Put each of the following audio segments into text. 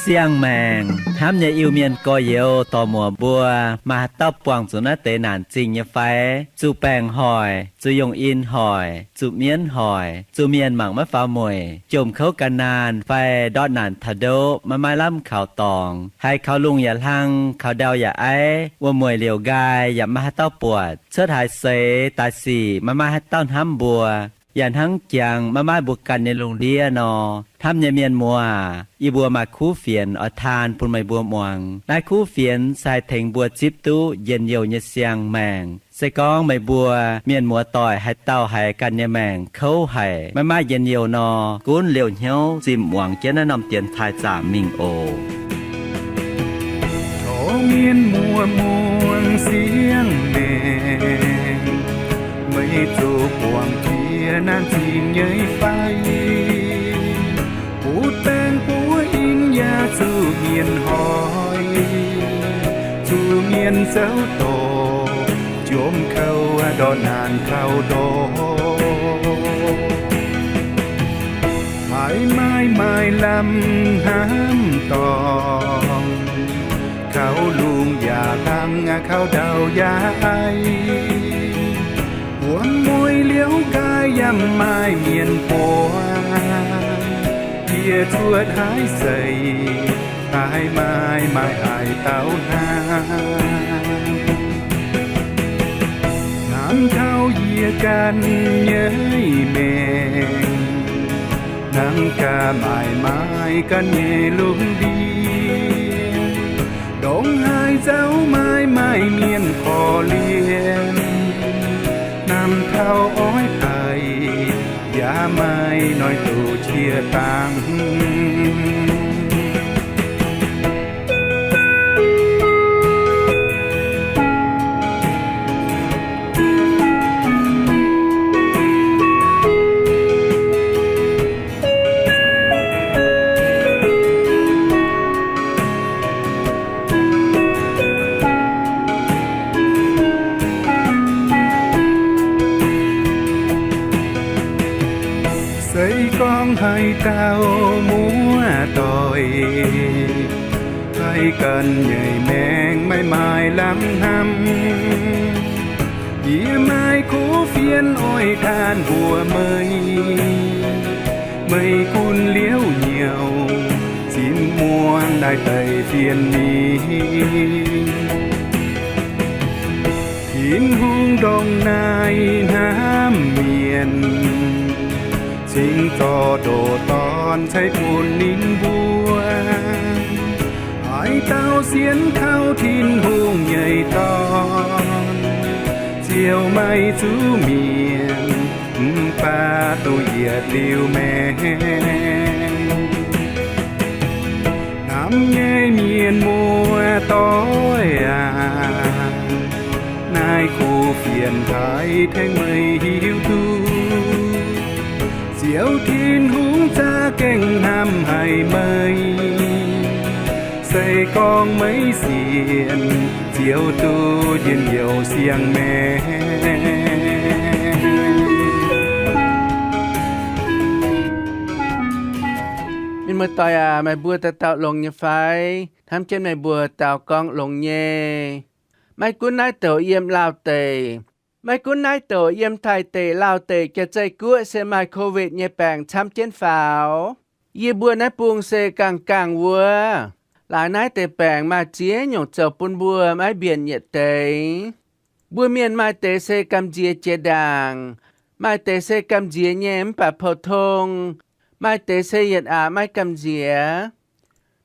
Siang-maengc hnamv nyei Iu-Mienh gorx-youz dorc-muoc mbuo, maaih haaix dauh buangh zuqc naaiv deix naanc zingh nyei fai? Zuqc baengc hoic, zuqc yongh in hoic, zuqc mienv hoic, zuqc mienh mangc maiv faaux mueic, jomc kouv gan naanh fai ndortv naanc taux ndoqv maiv maaih lamh kaux dorngx, haiz kaux lungh yaac hlang, kaux ndau yaac aiv, wuom-mueic liouc nqaai yaac maiv maaih haaix dauh buatc, cuotv haaix seix daaih sic maiv maaih haaix dauh hnamv mbuo, yaac hnangv jangx maiv maaih mbuo ganh nyei lungh ndiev nor, hnamv nyei mienh muoz, yie mbuo maaih kuv fienx oix taan bun meih mbuo muangx. Naaiv kuv fienx se haih tengx mbuo zipv duqv njien-youh nyei siang-maengc. Se gorngv meih mbuo mienh muoz-doic haaix dauh haiz ganh nyei maengc kouv haic, maiv maaih njien-youh nor, gunv liouh hnyouv zimh muangx jienv naaiv norm dienx taaih zaamc mingh oc. Tov mienh muoz muangx siang-maengc, meih zoux buangh jiex naanc zingh nyei fai? Butv baengc buov in yaac zuqc mienh hoic, zuqc mienh zouv dorc, jomc kouv ndortv naanc kaux ndoqv. Haiz maaih maaih lamh hnamv dorngx, kaux lungh yaac hlang, kaux ndau yaac aiv, wuom-mueic liouc nqaai yaac maaih mienh buangh. Yie cuotv haaix seix, haiz maaih maaih haaix dauh hnamv. Hnamv taux yie ganh nyei maengc, hnamv gaax maaih maaih ganh nyei lungh ndiev. Ndongc haaix nzauh maaih maaih mienh korv-lienh, hnamv taux oix paiv, yaac maaih noic doqc qiex dangx. Se gorngv haaix dauh muoz-doic haiz ganh nyei maengc maiv maaih lamh hnamv, yie maaih kuv fienx oix taan mbuox meih. Meih gunv liouc hnyouv zinh muangx naaiv deix fienx mingh. Tin-Hungh ndongc naaiv hnamv mienh, cingx zorqv ndoqc Dorn ceix bun ninh mbuo. Haaix dauh sienx kaux Tin-Hungh nyei Dorn, ziouc maiv zuqc mienh, mv baac duqv yietc liuz maengc. Hnamv nyei mienh muoz-doic aac, naaiv kuv fienx haih tengx meih hiuv duqv Ziouv Tin-Hungh za'gengh hnamv haic meih. Se gorngv meih sienx, ziouc duqv njien-youh siang-maengc. Mienh muoz-doic aac, meih mbuo dauh dauh longx nyei fai? Hnamv jienv meih mbuo dauh gorngv longx nyei. Maiv gunv naaiv douc yiem Laauh deic, maiv gunv naaiv douc yiem Taiv deic, Laauh deic, Jaa-Zeiv Guoqv se maaih Covid nyei baengc camv jienv faaux. Yie mbuo naaiv bung se gaengh gaengh wuov. Laaix naaiv deix baengc maaih ziex nyungc zoux bun mbuo maiv mbienc yietc deix. Mbuo mienh maaih deix se gamh nziex jiex ndaangc, maaih deix se gamh nziex nyei mv baac pou-tong, maaih deix se yietc aqc maiv gamh nziex.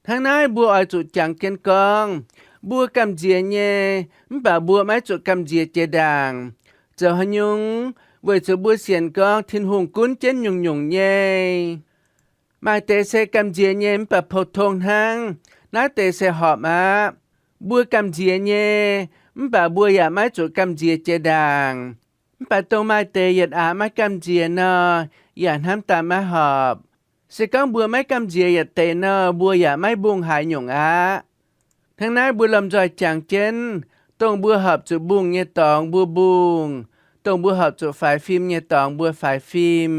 Hnangv naaiv mbuo oix zuqc jangx jienv gorngv, mbuo gamh nziex nyei, mv baac mbuo maiv zuqc gamh nziex jiex ndaangc. Zoux haaix nyungc? Weic zuqc mbuo sienx gorngv Tin-Hungh gunv jienv nyungc-nyungc nyei. Maaih deix se gamh nziex nyei mv baac pou-tong hnangv. Naaiv deix se horpc aqv. Mbuo gamh nziex nyei, mv baac mbuo yaac maiv zuqc gamh nziex jiex ndaangc. Mv baac dongh maaih deix yietc aqc maiv gamh nziex nor, yaac hnamv daaih maiv horpc. Se gorngv mbuo maiv gamh nziex yietc deix nor, mbuo yaac maiv mbungh haaix nyungc aqv. Hnangv naaiv mbuo lomh nzoih jangx jienv, dongh mbuo horpc zuqc mbungh nyei dorngx mbuo mbungh, dongh mbuo horpc zuqc faix fim nyei dorngx mbuo faix fim.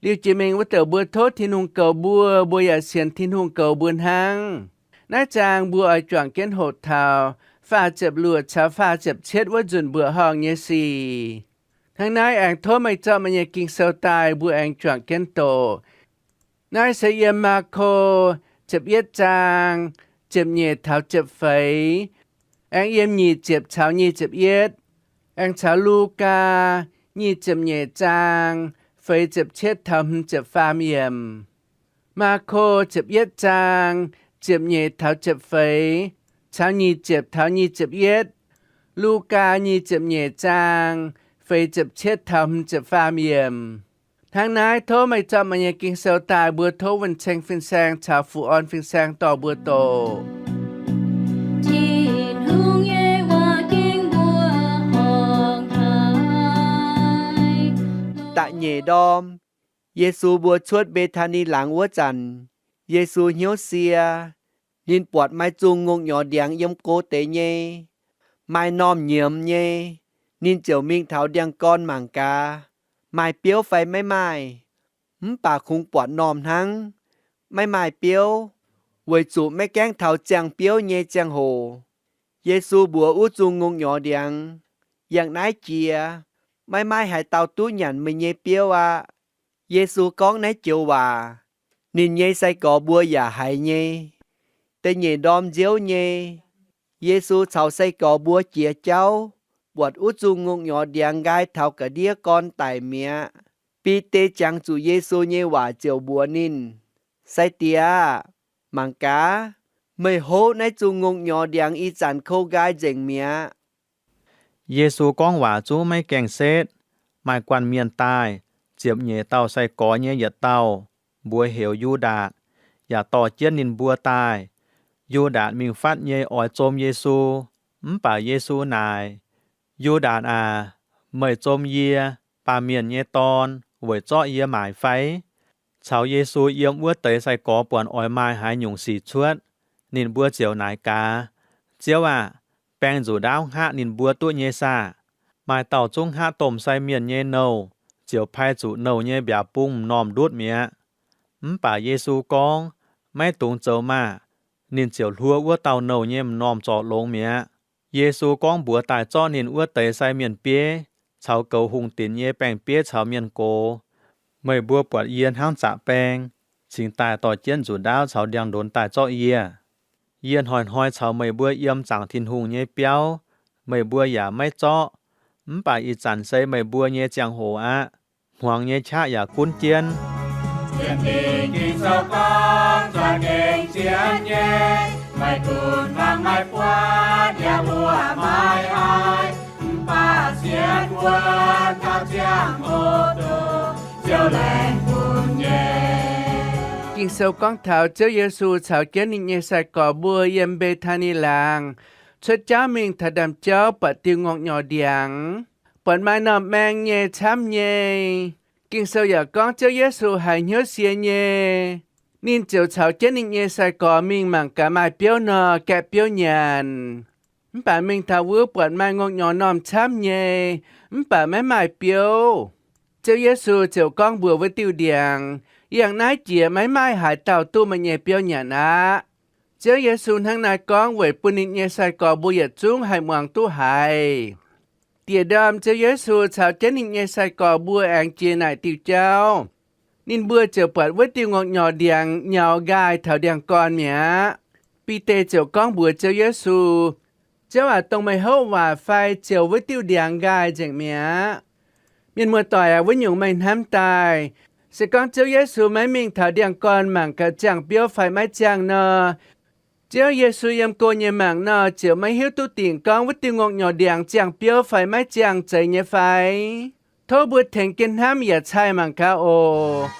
Liuz jiex mingh wuov douc mbuo tov Tin-Hungh goux mbuo, mbuo yaac sienx Tin-Hungh goux mbuo hnangv. Naaiv zaang mbuo oix juangc jienv hoqc taux faah ziepc luoqc caux faah ziepc cietv wuov nzunc mbuoqc horngh nyei sic. Hnangv naaiv aengx tov meih zorqv meih nyei Ging-Sou daaih, mbuo aengx juangc jienv doqc. Naaiv se yiem Maako ziepc yietv zaang ziepc nyeic taux ziepc feix, aengx yiem nyic ziepc caux nyic ziepc yietv, aengx caux Lugaa nyic ziepc nyeic zaang feix ziepc cietv taux hmz ziepc faam yiemc. Maako ziepc yietv zaang ziepc nyeic taux ziepc feix, caux nyic ziepc taux nyic ziepc yietv. Lugaa nyic ziepc nyeic zaang feix ziepc cietv taux hmz ziepc faam yiemc. Hnangv naaiv tov meih zorqv meih nyei Ging-Sou daaih, mbuo tov wuonh ceng fin-saeng caux fu'orn fin-saeng dorh mbuo doqc. Tin-Hungh nyei waac ging mbuo horngh haic. Da'nyeic ndorm, Yesu mbuo cuotv Mbe^taa^ni Laangz wuov zanc, Yesu hnyouv sie. Ninh buatc maaih zungh ngongh nyorx ndiangx yiem go deix nyei, maaih normh nyiemz nyei. Ninh ziouc mingh taux ndiangx-gorn mangc gaax, maaih biouv fai maiv maaih. Mv baac kungx buatc normh hnangv, maiv maaih biouv, weic zuqc maiv gaengh taux ziangh biouv nyei ziangh hoc. Yesu mbuox wuov zungh ngongh nyorx ndiangx, Yangh naaiv jiex, maiv maaih haaix dauh duqv nyanc meih nyei biouv aqv. Yesu gorngv naaiv joux waac, ninh nyei sai-gorx mbuo yaac haiz nyei. Da'nyeic ndorm nziouv nyei, Yesu caux sai-gorx mbuo jiex jauv, buatc wuov zungh ngongh nyorx ndiangx nqaai taux ga'ndiev gorn daic mi'aqv. Bide jangx zuqc Yesu nyei waac ziouc mbuox ninh, Sai-Diex aah! Mangc gaax, meih hopv naaiv zungh ngongh nyorx ndiangx ih zanc kou nqaai nzengc mi'aqv. Yesu gorngv waac zungv maiv gaengh setv, maaih guanh mienh daaih. Ziepc nyeic dauh sai-gorx nyei yietc dauh, mbuox heuc Yu^ndaatc, yaac dorh jienv ninh mbuo daaih. Yu^ndaatc mingh fatv nyei oix zom Yesu, mv baac Yesu naaic, Yu^ndaatc aac, meih zom yie, Baamh Mienh nyei Dorn, weic zorqv yie maaic fai? Caux Yesu yiem wuov deix sai-gorx buatc oix maaih haaix nyungc sic cuotv, ninh mbuo ziouc naaic gaax, Ziouv aah! Baeng nzuqc ndaauv hngaqv ninh mbuo duqv nyei saah? Maaih dauh zungv hngaqv domh sai mienh nyei nouh, ziouc pai zuqc nouh nyei mbiaauc bung m'normh ndutv mi'aqv. Mv baac Yesu gorngv, Maiv dungx zoux maah! Ninh ziouc hluo wuov dauh nouh nyei m'normh zorc longx mi'aqv. Yesu gorngv mbuox daaih zorqv ninh wuov deix sai mienh bieiv caux goux hungh dinc nyei baeng-bieiv caux mienh gox, Meih mbuo buatc yie hnangv zaqc baeng, cingx daaih dorh jienv nzuqc ndaauv caux ndiangx-ndonx daaih zorqv yie? Yie hnoi-hnoi caux meih mbuo yiem zaangc Tin-Hungh nyei biauv, meih mbuo yaac maiv zorqv. Mv baac ih zanc se meih mbuo nyei ziangh hoc aqv. Hmuangx nyei qaqv yaac gunv jienv, Ging-Sou gorngv, Za'gengh zien nyei, meih dunx hnangv maiv buatc yaac mbuoqc maiv haih, mv baac sienx wuonx taux ziangh hoc dongh Ziouv laengz bun nyei. Ging-Sou gorngv taux Ziouv Yesu caux jienv ninh nyei sai-gorx mbuo yiem Mbe^taa^ni Laangz cuotv jauv mingh taux ndaamv-jauv buatc diuh ngongh nyorx ndiangx, buatc maaih normh maeng nyei camv nyei. Ging-Sou yaac gorngv Ziouv Yesu haiz hnyouv sie nyei, ninh ziouc caux jienv ninh nyei sai-gorx mingh mangc gaax maaih biouv nor, gaeqv biouv nyanc. Mv baac mingh taux wuov buatc maaih ngongh nyorx normh camv nyei, mv baac maiv maaih biouv. Ziouv Yesu ziouc gorngv mbuox wuov diuh ndiangx, Yangh naaiv jiex maiv maaih haaix dauh duqv meih nyei biouv nyanc aqv. Ziouv Yesu hnangv naaiv gorngv weic bun ninh nyei sai-gorx mbuo yietc zungv haih muangx duqv haiz. Diec ndorm Ziouv Yesu caux jienv ninh nyei sai-gorx mbuo aengx jiex naaic diuh jauv. Ninh mbuo ziouc buatc wuov diuh ngongh nyorx ndiangx nyaux nqaai taux ndiangx-gorn mi'aqv. Bide ziouc gorngv mbuox Ziouv Yesu, Ziouv aac, dongh meih hopv waac fai ziouc wuov diuh ndiangx nqaai nzengc mi'aqv. Mienh muoz-doic aac, wuov nyungc meih hnamv daaih, se gorngv Ziouv Yesu maiv mingh taux ndiangx-gorn mangc gaax ziangh biouv fai maiv ziangh nor, Ziouv Yesu yiem go nyei mangc nor, ziouc maiv hiuv duqv dingc gorngv wuov diuh ngongh nyorx ndiangx ziangh biouv fai maiv ziangh zeiz nyei fai? Tov mbuo tengx jienv hnamv yaac cai mangc gaax oc.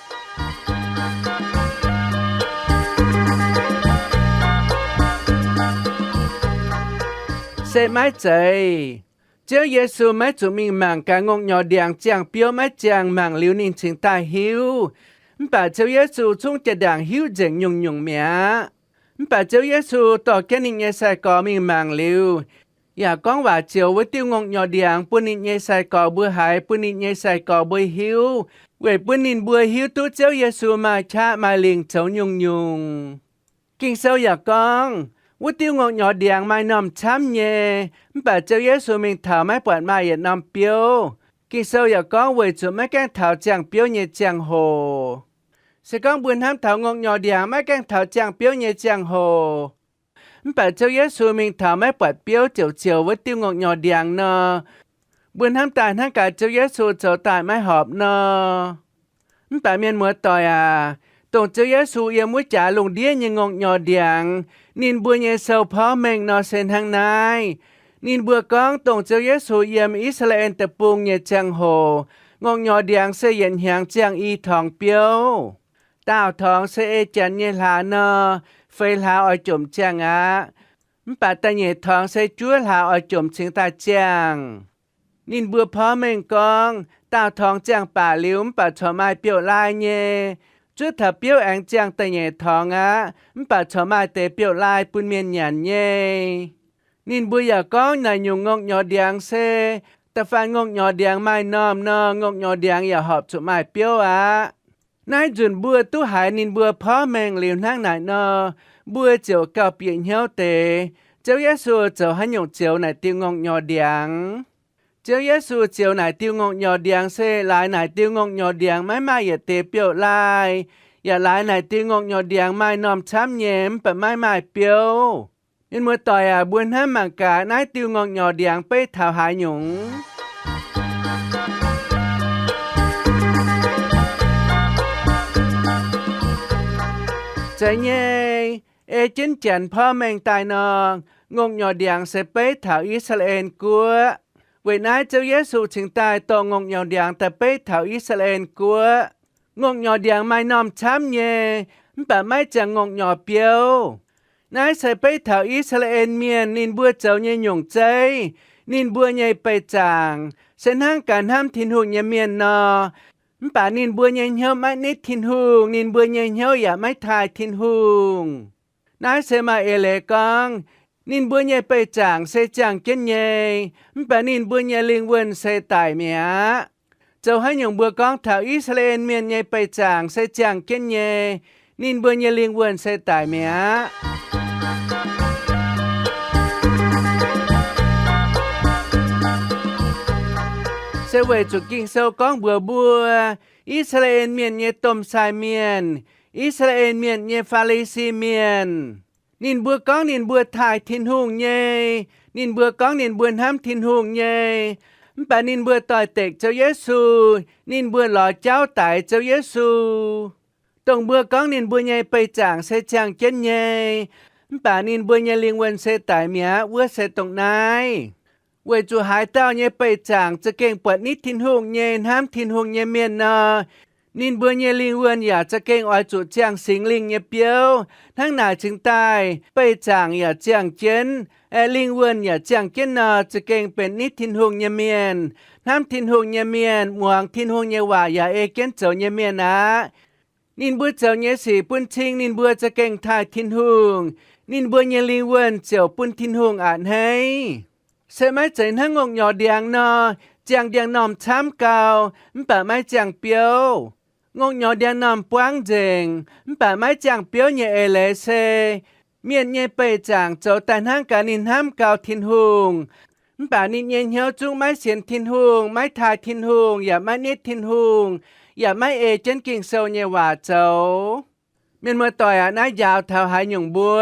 Se maiv zeiz. Ziouv Yesu maiv zuqc mingh mangc gaax ngongh nyorx ndiangx ziangh biouv maiv ziangh mangc liuz ninh cingx daaih hiuv. Mv baac Ziouv Yesu zungv jaa-ndaangc hiuv nzengc nyungc-nyungc mi'aqv. Mv baac Ziouv Yesu dorh jienv ninh nyei sai-gorx mingh mangc liuz, yaac gorngv waac zioux wuov diuh ngongh-nyorx-ndiangx bun ninh nyei sai-gorx mbuo haiz, bun ninh nyei sai-gorx mbuo hiuv, weic bun ninh mbuo hiuv duqv Ziouv Yesu maaih qaqv maaih lingc zoux nyungc-nyungc. Ging-Sou yaac gorngv, wuov diuh ngongh-nyorx-ndiangx maaih normh camv nyei, mv baac Ziouv Yesu mingh taux maiv buatc maaih yietc norm biouv. Ging-Sou yaac gorngv weic zuqc maiv gaengh taux ziangh biouv nyei ziangh hoc. Se gorngv mbuo hnamv taux ngongh-nyorx-ndiangx maiv gaengh taux ziangh biouv nyei ziangh hoc, mv baac Ziouv Yesu mingh taux maiv buatc biouv ziouc zioux wuov diuh ngongh-nyorx-ndiangx nor, mbuo hnamv daaih hnangv gaax Ziouv Yesu zoux daaih maiv horpc nor. Mv baac mienh muoz-doic aac, dongh Ziouv Yesu yiem wuov jaax lungh ndiev nyei ngongh-nyorx-ndiangx, ninh mbuo nyei sou porv mengh nor se hnangv naaiv. Ninh mbuo gorngv dongh Ziouv Yesu yiem I^saa^laa^en Deic-Bung nyei ziangh hoc, ngongh-nyorx-ndiangx se yietc hnyangx ziangh i torngx biouv. Daauh torngx se ei janx nyei hlaax nor, feix hlaax oix jomc ziangh aqv. Mv baac da'nyeic torngx se juov hlaax oix jomc cingx daaih ziangh. Ninh mbuo porv mengh gorngv, daauh torngx ziangh baac liuz mv baac corc maaih biouv-lai nyei. Zuov taux biouv aengx ziangh da'nyeic torngx aqv, mv baac corc maaih deix biouv-lai bun mienh nyanc nyei. Ninh mbuo yaac gorngv naaic nyungc ngongh-nyorx-ndiangx se, da'faanh ngongh-nyorx-ndiangx maaih normh nor, ngongh-nyorx-ndiangx yaac horpc zuqc maaih biouv aqv. Naaiv nzunc mbuo duqv haiz ninh mbuo porv mengh liuz hnangv naaic nor, mbuo ziouc gauh bieqc hnyouv deix, Ziouv Yesu zoux haaix nyungc zioux naaic diuh ngongh-nyorx-ndiangx. Ziouv Yesu zioux naaic diuh ngongh-nyorx-ndiangx se laaix naaic diuh ngongh-nyorx-ndiangx maiv maaih yietc deix biouv-lai, yaac laaix naaic diuh ngongh-nyorx-ndiangx maaih normh camv nyei mv baac maiv maaih biouv. Mienh muoz-doic aac, mbuo hnamv mangc gaax naaiv diuh ngongh-nyorx-ndiangx beiv taux haaix nyungc. Zeiz nyei, ei jienv janx porv mengh daaih nor, ngongh-nyorx-ndiangx se beiv taux I^saa^laa^en Guoqv. Weic naaiv Ziouv Yesu cingx daaih dorh ngongh-nyorx-ndiangx daaih beiv taux I^saa^laa^en Guoqv. Ngongh-nyorx-ndiangx maaih normh camv nyei, mv baac maiv ziangh ngongh-nyorx biouv. Naaiv se beiv taux I^saa^laa^en Mienh ninh mbuo zoux nyei nyungc zeiv, ninh mbuo nyei beih zaangc, se hnangv gaax hnamv Tin-Hungh nyei mienh nor. Mv baac ninh mbuo nyei hnyouv maiv nitv Tin-Hungh, ninh mbuo nyei hnyouv yaac maiv taaih Tin-Hungh. Naaiv se maaih eix leiz gorngv, ninh mbuo nyei beih zaangc se ziangh jienv nyei, mv baac ninh mbuo nyei lingh wuonh se daic mi'aqv. Zoux haaix nyungc mbuo gorngv taux I^saa^laa^en Mienh nyei beih zaangc se ziangh jienv nyei, ninh mbuo nyei lingh wuonh se daic mi'aqv? Se weic zuqc Ging-Sou gorngv mbuox mbuo, I^saa^laa^en Mienh nyei domh sai mienh, I^saa^laa^en Mienh nyei Faa^li^si Mienh, ninh mbuo gorngv ninh mbuo taaih Tin-Hungh nyei, ninh mbuo gorngv ninh mbuo hnamv Tin-Hungh nyei, mv baac ninh mbuo doix-dekc Ziouv Yesu, ninh mbuo lorz jauv daix Ziouv Yesu. Dongh mbuo gorngv ninh mbuo nyei beih zaangc se ziangh jienv nyei, mv baac ninh mbuo nyei lingh wuonh se daic mi'aqv, wuov se dongh naaiv. Weic zuqc haaix dauh nyei beih zaangc za'gengh buatc nitv Tin-Hungh nyei, hnamv Tin-Hungh nyei mienh nor, ninh mbuo nyei lingh wuonh yaac za'gengh oix zuqc ziangh Singx Lingh nyei biouv. Hnangv naaic cingx daaih beih zaangc yaac ziangh jienv, aeqv, lingh wuonh yaac ziangh jienv nor, za'gengh benx nitv Tin-Hungh nyei mienh, hnamv Tin-Hungh nyei mienh, muangx Tin-Hungh nyei waac yaac ei jienv zoux nyei mienh aqv. Ninh mbuo zoux nyei sic bun cing ninh mbuo za'gengh taaih Tin-Hungh, ninh mbuo nyei lingh wuonh ziouc bun Tin-Hungh a'hneiv. Se maiv zeiz hnangv ngongh nyorx ndiangx nor, ziangh ndiangx-normh camv gau, mv baac maiv ziangh biouv. Ngongh nyorx ndiangx-normh buangv nzengc, mv baac maiv ziangh biouv nyei eix leiz se, mienh nyei beih zaangc zoux daaih hnangv gaax ninh hnamv gau Tin-Hungh, mv baac ninh nyei hnyouv zungv maiv sienx Tin-Hungh, maiv taaih Tin-Hungh, yaac maiv nitv Tin-Hungh, yaac maiv ei jienv Ging-Sou nyei waac zoux. Mienh muoz-doic aac, naaiv njaaux taux haaix nyungc mbuo?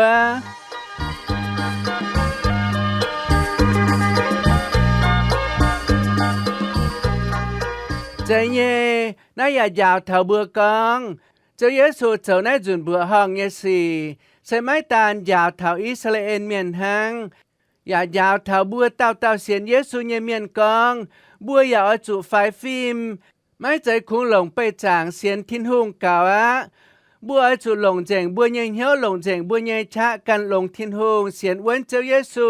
Zeiz nyei, naaiv yaac njaaux taux mbuo gorngv, Ziouv Yesu zoux naaiv nzunc mbuoqc horngh nyei sic, se maiv daan njaaux taux I^saa^laa^en Mienh hnangv, yaac njaaux taux mbuo dauh dauh sienx Yesu nyei mienh gorngv, mbuo yaac oix zuqc faix fim, maiv zeiz kungx longc beih zaangc sienx Tin-Hungh gaux aqv. Mbuo oix zuqc longc nzengc mbuo nyei hnyouv, longc nzengc mbuo nyei qaqv ganh longx Tin-Hungh, sienx wuonv Ziouv Yesu.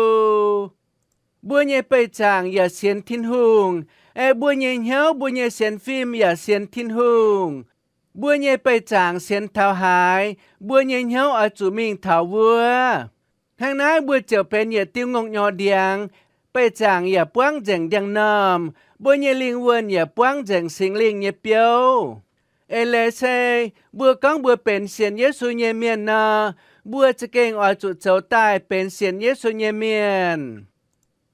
Mbuo nyei beih zaangc yaac sienx Tin-Hungh, aeqv, mbuo nyei hnyouv, mbuo nyei sienx fim yaac sienx Tin-Hungh. Mbuo nyei beih zaangc sienx taux haaix, mbuo nyei hnyouv oix zuqc mingh taux wuov. Hnangv naaiv mbuo ziouc benx yietc diuh ngongh nyorx ndiangx, beih zaangc yaac buangv nzengc ndiangx-normh, mbuo nyei lingh wuonh yaac buangv nzengc Singx Lingh nyei biouv. Eix leiz se, mbuo gorngv mbuo benx sienx Yesu nyei mienh nor, mbuo za'gengh oix zuqc zoux daaih benx sienx Yesu nyei mienh.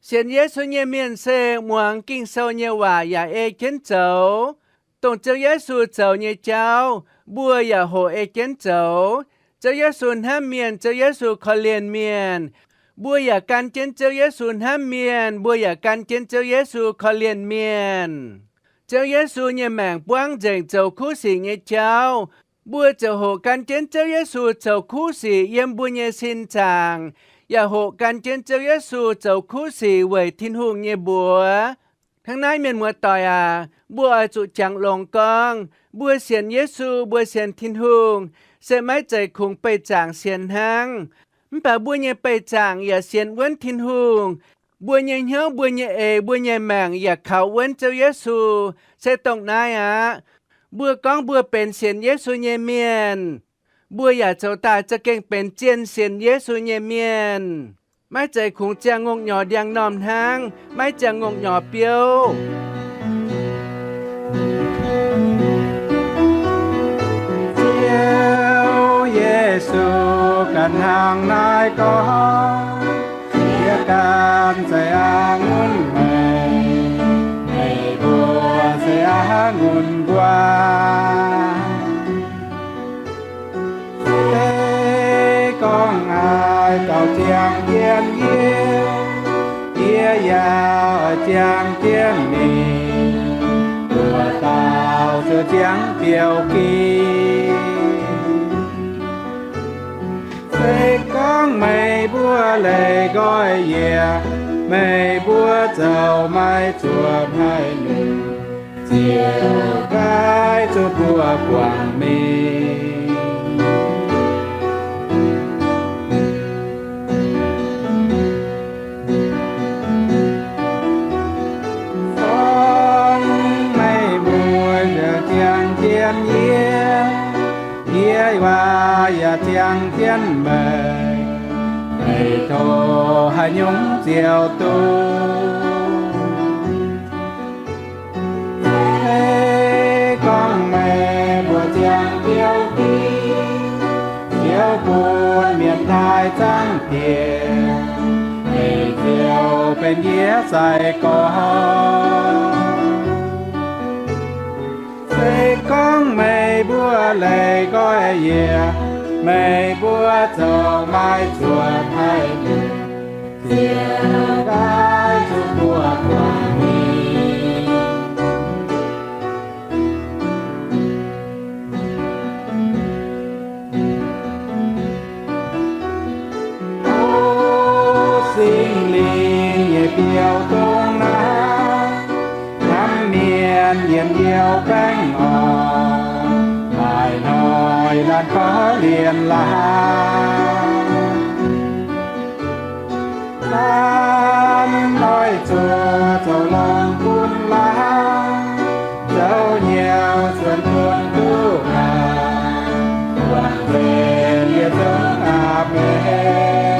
Sienx Yesu nyei mienh se muangx Ging-Sou nyei waac yaac ei jienv zoux. Dongh Ziouv Yesu zoux nyei jauv, mbuo yaac hoqc ei jienv zoux. Ziouv Yesu hnamv mienh, Ziouv Yesu korv-lienh mienh. Mbuo yaac gan jienv Ziouv Yesu hnamv mienh, mbuo yaac gan jienv Ziouv Yesu korv-lienh mienh. Ziouv Yesu nyei maengc buangv nzengc zoux kuv sic nyei jauv. Mbuo ziouc hoqc gan jienv Ziouv Yesu zoux kuv sic yiem mbuo nyei sin zaangc, yaac hoqc gan jienv Ziouv Yesu zoux kuv sic weic Tin-Hungh nyei mbuox. Hnangv naaiv, mienh muoz-doic aac, mbuo oix zuqc jangx longx gorngv, mbuo sienx Yesu, mbuo sienx Tin-Hungh, se maiv zeiz kungx beih zaangc sienx hnangv. Mv baac mbuo nyei beih zaangc yaac sienx wuonv Tin-Hungh. Mbuo nyei hnyouv, mbuo nyei eix, mbuo nyei maengc yaac kaux wuonv Ziouv Yesu. Se dongh naaiv aqv. Mbuo gorngv mbuo benx sienx Yesu nyei mienh, mbuo yaac zoux daaih za'gengh benx zien sienx Yesu nyei mienh, maiv zeiz kungx ziangh ngongh nyorx ndiangx-normh hnangv, maiv ziangh ngongh nyorx biouv. Ziouv Yesu ganh hnangv naaiv gorngv, Yie ganh se a'ngunc meih, meih mbuo se a'ngunc nquaah. Se gorngv haaix dauh ziangh jienv yie, yie yaac oix ziangh jienv ninh, buoz-dauh ziouc ziangh biouv-giv. Se gorngv meih mbuo leih nqoi yiec, meih mbuo zoux maiv zuotc haaix nyungc, ziouc nqaix zuqc mbuo buangh mingh. Gorngv meih mbuo yaac ziangh jienv yie, yie yaac ziangh jienv meih, meih tov haaix nyungc ziouc duqv. Se gorngv meih mbuo ziangh biouv-giv, ziouc bun mienh taaih zangv diex, meih ziouc benx yie sai-gorx. Se gorngv meih mbuo leih nqoi yiec, meih mbuo zoux maiv zuotc haaix nyungc, ziouc nqaix zuqc mbuo buangh mingh. O Singx Lingh nyei biouv dongh naaiv, hnamv mienh yietc liuz baengh orn, maaih hnoi laanh korv-lienh laangz. Laanh hnoi zuov zoux longx bun laangz, zoux hnyouv zuonx bun duqv haic, buangh nzengc yie zungv aav meih.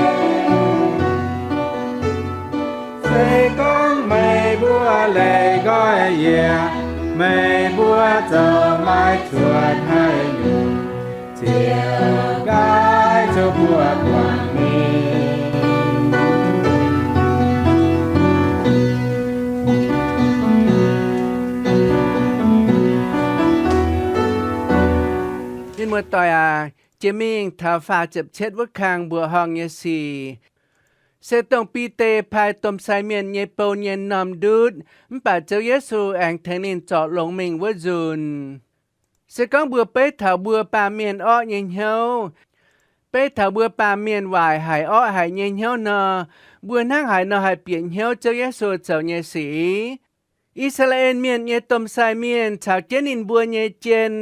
Se gorngv meih mbuo leih nqoi yiec, meih mbuo zoux maiv zuotc haaix nyungc, ziouc nqaix zuqc mbuo buangh mingh. Mienh muoz-doic aac, jiex mingh taux faah ziepc cietv wuov kang mbuoqc horngh nyei sic, se dongh Bide pai domh sai mienh nyei bou nyei m'normh ndutv, mv baac Ziouv Yesu aengx tengx ninh zorc longx mingh wuov nzunc. Se gorngv mbuo beiv taux mbuo baamh mienh orqv nyei hnyouv, beiv taux mbuo baamh mienh waaic haic orqv haic nyei hnyouv nor, mbuo hnangv haaix nor haih bieqc hnyouv Ziouv Yesu zoux nyei sic? I^saa^laa^en Mienh nyei domh sai mienh caux jienv ninh mbuo nyei jien,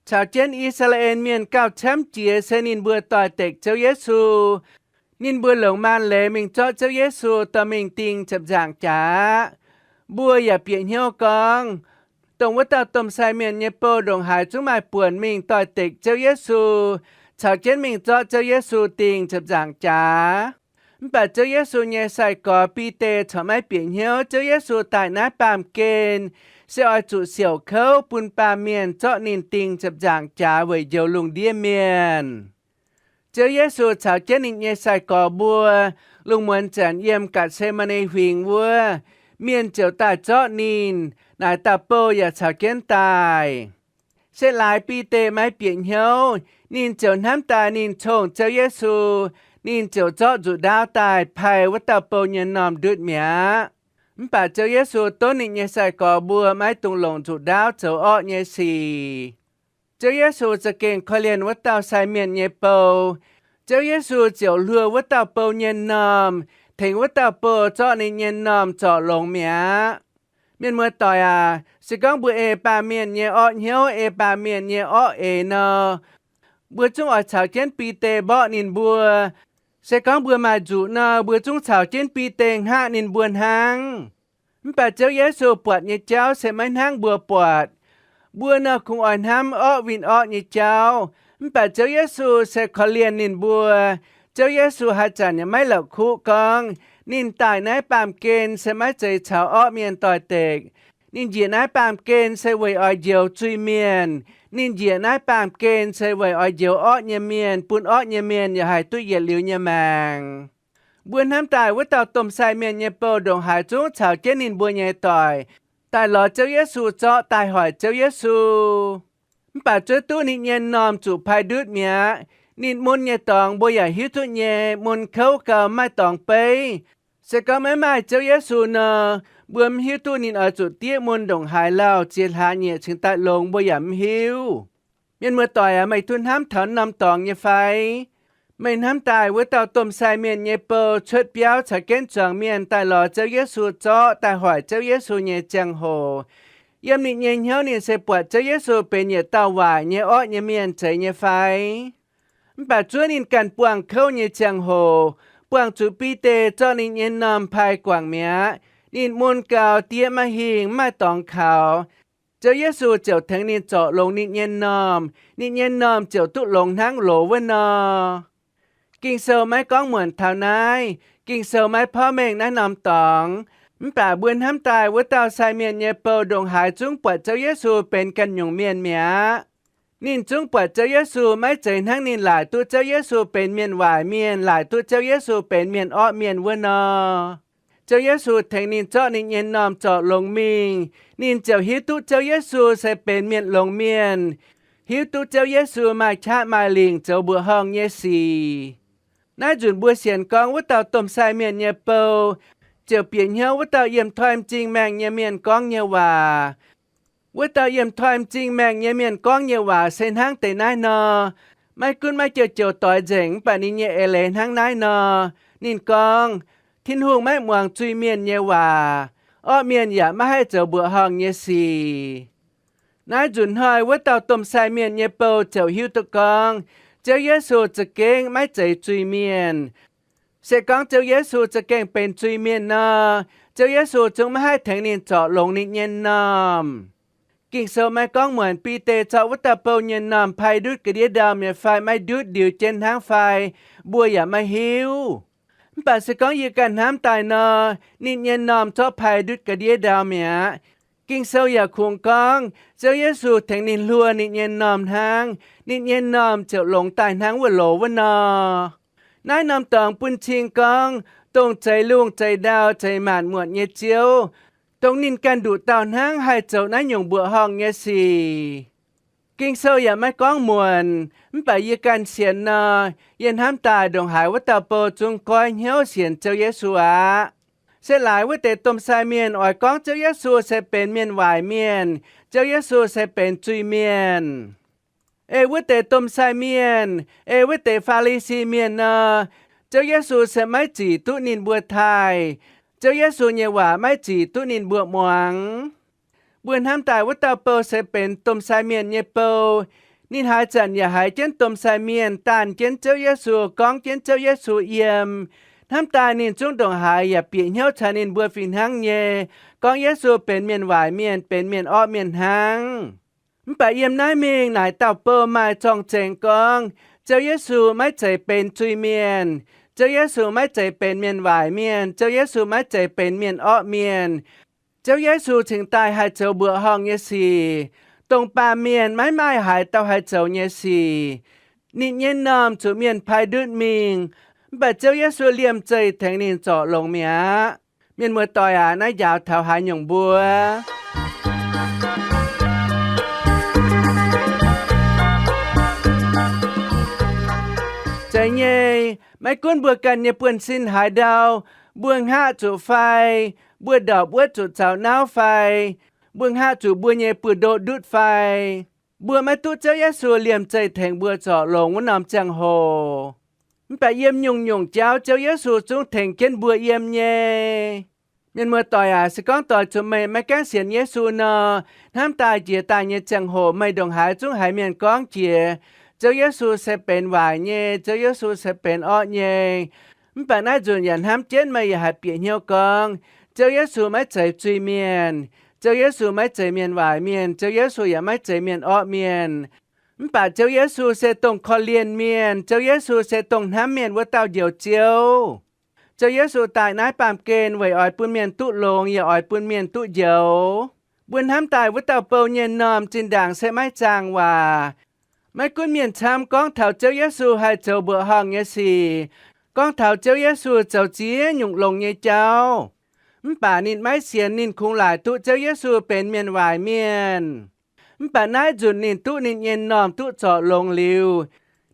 caux jienv I^saa^laa^en Mienh gauh camv jiex se ninh mbuo doix-dekc Ziouv Yesu. Ninh mbuo longc maan leiz mingh zorqv Ziouv Yesu dorh mingh ding ziepc nzaangc jaax. Mbuo yaac bieqc hnyouv gorngv, dongh wuov dauh domh sai mienh nyei bou ndongc haaix zungv maaih buonc mingh doix-dekc Ziouv Yesu, caux jienv mingh zorqv Ziouv Yesu dingh ziepc nzaangc jaax. Mv baac Ziouv Yesu nyei sai-gorx Bide corc maiv bieqc hnyouv Ziouv Yesu daaih naaiv baamh gen se oix zuqc siouc kouv bun baamh mienh zorqv ninh dingh ziepc nzaangc jaax weic njoux lungh ndiev mienh. Ziouv Yesu caux jienv ninh nyei sai-gorx mbuo lungh muonz zanc yiem Gatc^se^maa^ne Huingx wuov, mienh ziouc daaih zorqv ninh, naaic dauh bou yaac caux jienv daaih. Se laaix Bide maiv bieqc hnyouv, ninh ziouc hnamv daaih ninh cong Ziouv Yesu, ninh ziouc zorqv nzuqc ndaauv daaih pai wuov dauh bou nyei m'normh ndutv mi'aqv. Mv baac Ziouv Yesu donv ninh nyei sai-gorx mbuo maiv dungx longc nzuqc ndaauv zoux orqv nyei sic. Ziouv Yesu za'gengh korv-lienh wuov dauh sai mienh nyei bou. Ziouv Yesu ziouc hluo wuov dauh bou nyei m'normh, tengx wuov dauh bou zorqv ninh nyei m'normh zorc longx mi'aqv. Mienh muoz-doic aac, se gorngv mbuo ei baamh mienh nyei orqv hnyouv, ei baamh mienh nyei orqv eix nor, mbuo zungv oix caux jienv Bide mborqv ninh mbuo. Se gorngv mbuo maaih nzuqc nor, mbuo zungv caux jienv Bide hngaqv ninh mbuo hnangv. Mv baac Ziouv Yesu buatc nyei jauv se maiv hnangv mbuo buatc. Mbuo nor kungx oix hnamv orqv win-orqv nyei jauv. Mv baac Ziouv Yesu se korv-lienh ninh mbuo. Ziouv Yesu haaix zanc yaac maiv la'kuqv gorngv ninh daaih naaiv baamh gen se maiv zeiz caux orqv mienh doix-dekc. Ninh njiec naaiv baamh gen se weic oix njoux zuiz-mienh. Ninh njiec naaiv baamh gen se weic oix njoux orqv nyei mienh, bun orqv nyei mienh yaac haih duqv yietc liuz nyei maengc. Mbuo hnamv daaih wuov dauh domh sai mienh nyei bou ndongc haaix zungv caux jienv ninh mbuo nyei doic daaih lorz Ziouv Yesu zorqv daaih hoic Ziouv Yesu. Mv baac zuov duqv ninh nyei m'normh zuqc pai ndutv mi'aqv. Ninh mun nyei dorngx mbuo yaac hiuv duqv nyei, mun kouv gau, maaih dorngx beiv. Se gorngv maiv maaih Ziouv Yesu nor, mbuo mv hiuv duqv ninh oix zuqc diev mun ndongc haaix lauh ziex hlaax nyieqc cingx daaih longx mbuo yaac mv hiuv. Mienh muoz-doic aac, meih duqv hnamv taux norm dorngx nyei fai? Meih hnamv daaih wuov dauh domh sai mienh nyei bou cuotv biauv caux jienv zuangx mienh daaih lorz Ziouv Yesu zorqv daaih hoic Ziouv Yesu nyei ziangh hoc, yiem ninh nyei hnyouv ninh se buatc Ziouv Yesu benx yietc dauh waaic nyei orqv nyei mienh zeiz nyei fai? Mv baac zuov ninh ganh buangh kouv nyei ziangh hoc, buangh zuqc Bide zorqv ninh nyei m'normh pai guangc mi'aqv. Ninh mun gau, diev maiv hingh, mv maaih dorngx kaux. Ziouv Yesu ziouc tengx ninh zorc longx ninh nyei m'normh. Ninh nyei m'normh ziouc duqv longx hnangv loz wuov nor. Ging-Sou maiv gorngv muonc taux naaiv. Ging-Sou maiv porv mengh naaiv norm dorngx. Mv baac mbuo hnamv daaih wuov dauh sai mienh nyei bou ndongc haaix zungv buatc Ziouv Yesu benx ganh nyungc mienh mi'aqv. Ninh zungv buatc Ziouv Yesu maiv zeiz hnangv ninh laaic duqv Ziouv Yesu benx mienh waaic mienh, laaic duqv Ziouv Yesu benx mienh orqv mienh wuov nor. Ziouv Yesu tengx ninh zorqv ninh nyei m'normh zorc longx mingh, ninh ziouc hiuv duqv Ziouv Yesu se benx mienh longx mienh, hiuv duqv Ziouv Yesu maaih qaqv maaih lingc zoux mbuoqc horngh nyei sic. Naaiv nzunc mbuo sienx gorngv wuov dauh domh sai mienh nyei bou ziouc bieqc hnyouv wuov dauh yiem toi m'zing maengh nyei mienh gorngv nyei waac. Wuov dauh yiem toi m'zing maengh nyei mienh gorngv nyei waac se hnangv deix naaiv nor. Maiv gunv maiv joux-joux doix nzengc, mv baac ninh nyei eix leiz hnangv naaiv nor. Ninh gorngv, Tin-Hungh maiv muangx zuiz-mienh nyei waac, orqv mienh yaac maiv haih zoux mbuoqc horngh nyei sic. Naaiv nzunc hnoi wuov dauh domh sai mienh nyei bou ziouc hiuv duqv gorngv Ziouv Yesu za'gengh maiv zeiz zuiz-mienh. Se gorngv Ziouv Yesu za'gengh benx zuiz-mienh nor, Ziouv Yesu zungv maiv haih tengx ninh zorc longx ninh nyei m'normh. Ging-Sou maiv gorngv muonc Bide zorqv wuov dauh bou nyei m'normh pai ndutv ga'ndiev ndau mi'aqv fai maiv ndutv, liuz jienv hnangv fai, mbuo yaac maiv hiuv. Mv baac se gorngv yie ganh hnamv daaih nor, ninh nyei m'normh zorqv pai ndutv ga'ndiev ndau mi'aqv. Ging-Sou yaac kungx gorngv Ziouv Yesu tengx ninh hluo ninh nyei m'normh hnangv, ninh nyei m'normh ziouc longx daaih hnangv wuov loz wuov nor. Naaiv norm dorngx bun cing gorngv dongh zeix lungh zeix ndau zeix maanc muotc nyei Ziouv, dongh ninh ganh nduqc dauh hnangv haih zoux naaiv nyungc mbuoqc horngh nyei sic. Ging-Sou yaac maiv gorngv muonc, mv baac yie ganh sienx nor, yie hnamv daaih ndongc haaix wuov dauh bou zungv goiv hnyouv sienx Ziouv Yesu aqv. Se laaix wuov deix domh sai mienh oix gorngv Ziouv Yesu se benx mienh waaic mienh, Ziouv Yesu se benx zuiz-mienh. Ei wuov deix domh sai mienh, ei wuov deix Faa^li^si Mienh nor, Ziouv Yesu se maiv zic duqv ninh mbuo taaih. Ziouv Yesu nyei waac maiv zic duqv ninh mbuo muangx. Mbuo hnamv daaih wuov dauh bou se benx domh sai mienh nyei bou. Ninh haaix zanc yaac haiz jienv domh sai mienh daanh jienv Ziouv Yesu, gorngv jienv Ziouv Yesu yiem. Hnamv daaih ninh zungv ndongc haaix yaac bieqc hnyouv caux ninh mbuo fih hnangv nyei, gorngv Yesu benx mienh waaic mienh, benx mienh orqv mienh hnangv. Mv baac yiem naaiv mingh naaic dauh bou maaih zorng-zengx gorngv, Ziouv Yesu maiv zeiz benx zuiz-mienh, Ziouv Yesu maiv zeiz benx mienh waaic mienh, Ziouv Yesu maiv zeiz benx mienh orqv mienh. Ziouv Yesu cingx daaih haih zoux mbuoqc horngh nyei sic, dongh baamh mienh maiv maaih haaix dauh haih zoux nyei sic. Ninh nyei m'normh zuqc mienh pai ndutv mingh, mv baac Ziouv Yesu liemh zeih tengx ninh zorc longx mi'aqv. Mienh muoz-doic aac, naaiv njaaux taux haaix nyungc mbuo? Zeiz nyei, maiv gunv mbuo ganh nyei buonv-sin haaix ndau, mbuo hngaqv zuqc fai, mbuo ndorpc wuotv zuqc zaux nauv fai, mbuo hngaqv zuqc mbuo nyei buoz-ndoqv ndutv fai, mbuo maiv duqv Ziouv Yesu liemh zeih tengx mbuo zorc longx wuov norm ziangh hoc. Mv baac yiem nyungc-nyungc jauv Ziouv Yesu zungv tengx jienv mbuo yiem nyei. Mienh muoz-doic aac, se gorngv doix zuqc meih maiv gaengh sienx Yesu nor, hnamv daaih jiex daaih nyei ziangh hoc meih ndongc haaix zungv haiz mienh gorngv jiex, Ziouv Yesu se benx waaic nyei, Ziouv Yesu se benx orqv nyei. Mv baac naaiv nzunc yaac hnamv jienv meih yaac haih bieqc hnyouv gorngv, Ziouv Yesu maiv zeiz zuiz mienh, Ziouv Yesu maiv zeiz mienh waaic mienh, Ziouv Yesu yaac maiv zeiz mienh orqv mienh. Mv baac Ziouv Yesu se dongh korv-lienh mienh, Ziouv Yesu se dongh hnamv mienh wuov dauh Njoux Ziouv. Ziouv Yesu daaih naaiv baamh gen weic oix bun mienh duqv longx yaac oix bun mienh duqv njoux. Mbuo hnamv daaih wuov dauh bou nyei m'normh zinh ndaangc se maiv zaangh waac. Maiv gunv mienh camv gorngv taux Ziouv Yesu haih zoux mbuoqc horngh nyei sic, gorngv taux Ziouv Yesu zoux ziex nyungc longx nyei jauv, mv baac ninh maiv sienx ninh kungx laaic duqv Ziouv Yesu benx mienh waaic mienh. Mv baac naaiv nzunc ninh duqv ninh nyei m'normh duqv zorc longx liuz,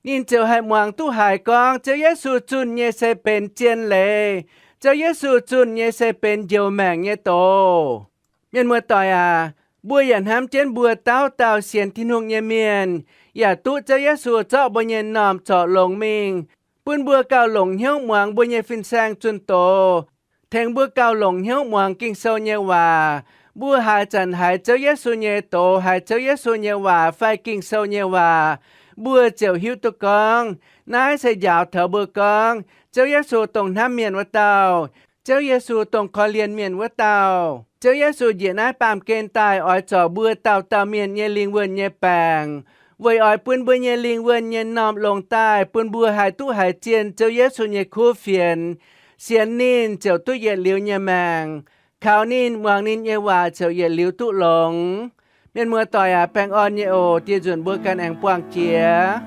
ninh ziouc haih muangx duqv haiz gorngv Ziouv Yesu zunh nyei se benx zien leiz, Ziouv Yesu zunh nyei se benx njoux maengc nyei doz. Mienh muoz-doic aac, mbuo yaac hnamv jienv mbuo dauh dauh sienx Tin-Hungh nyei mienh, yaac duqv Ziouv Yesu zorqv mbuo nyei m'normh zorc longx mingh, bun mbuo gauh longc hnyouv muangx mbuo nyei fin-saeng zunh doz, tengx mbuo gauh longc hnyouv muangx Ging-Sou nyei waac. Mbuo haaix zanc haiz Ziouv Yesu nyei doz, haiz Ziouv Yesu nyei waac fai Ging-Sou nyei waac, mbuo ziouc hiuv duqv gorngv naaiv se njaaux taux mbuo gorngv Ziouv Yesu dongh hnamv mienh wuov dauh, Ziouv Yesu dongh korv-lienh mienh wuov dauh. Ziouv Yesu njiec naaiv baamh gen daaih oix zorc mbuo dauh dauh mienh nyei lingh wuonh nyei baengc, weic oix bun mbuo nyei lingh wuonh nyei m'normh longc daaih, bun mbuo haih duqv haiz zien Ziouv Yesu nyei kuv fienx, sienx ninh ziouc duqv yietc liuz nyei maengc, kaux ninh, muangx ninh nyei waac ziouc yietc liuz duqv longx. Mienh muoz-doic aac, baengh orn nyei oc. Dieh nzunc mbuo ganh aengx buangh jiex.